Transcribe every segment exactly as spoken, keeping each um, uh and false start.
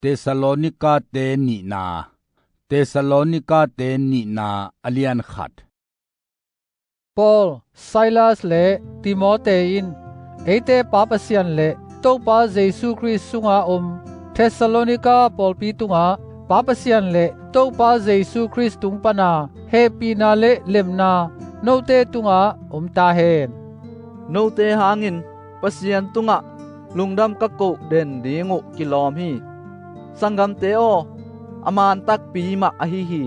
Thessalonika-te nihna. Thessalonika-te nihna a lian khat. Paul, Silas le Timote in eite Pa Pasian le Topa Jesu Khrist sunga om Thessalonika pawlpi tungah Pa Pasian le Topa Jesu Khrist tung pana hehpihna le lemna note tungah om ta hen. Note hangin Pasian tungah lungdam ka koh den ding uh kilawm hi. Sanggamte aw, a man takpi mah ahi hi.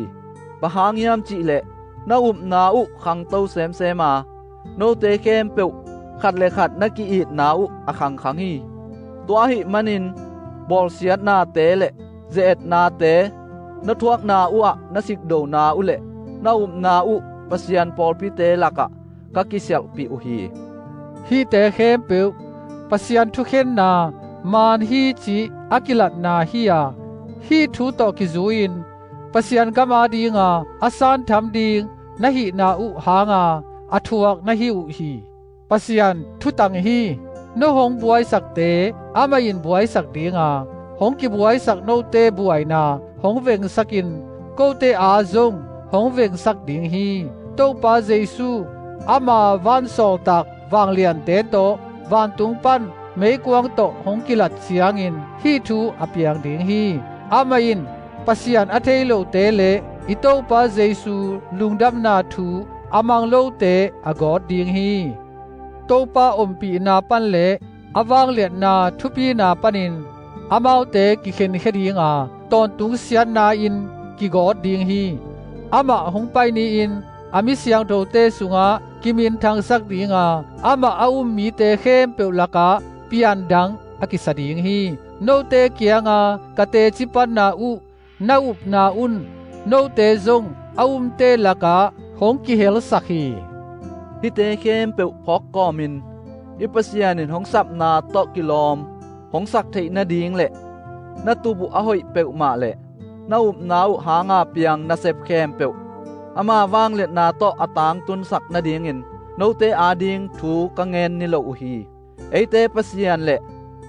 Bang hang hiam cihleh na upna uh khangto semsem a, note khempeuh khat le khat na ki-itna uh a khangkhang hi. Tua ahih manin bawlsiatnate le ze-etnate, na thuakna uhah na sikdona uh le na upna uh Pasian pawlpite lakah ka kisialhpih uh hi. Hihte khempeuh Pasian thukhenna man hi cih a kilatna hi-a, hih thu tawh kizui-in Pasian gam adinga a santham ding na hihna uh hanga a thuak na hi uh hi. Pasian thutang hi. No hong buaisakte amah in buaisak dinga, hong kibuaisak note buaina hong vengsakin kote a zong hong vengsak ding hi. Topa Jesu ama vansawltak vangliante tawh vantung pan meikuang tawh hong kilat ciangin hih thu a piang ding hi. Amah in Pasian a thei lote le i Topa Jesu lungdamna thu a mang lote a gawt ding hi. Topa ompihna pan le a vangliatna thupina panin amaute kikhenkhia dinga, tawntung siatna-in kigawt ding hi. Amah hong pai ni-in a mi siangthote sungah kiminthangsak dinga, amah a um mite khempeuh lakah piandang a kisa ding hi. Note kianga ka teci panna uh na upna un note zong a umte lakah hong kihelsak hi. Hihte khempeuh phawk kawmin i Pasian in hong sapna tawh kilawm hong sak theih nading le na tup uh a hoih peuhmah le na upna uh hanga piang nasep khempeuh ama vangliatna tawh a tangtunsak nadingin note ading thu ka ngen niloh uh hi. Eite Pasian le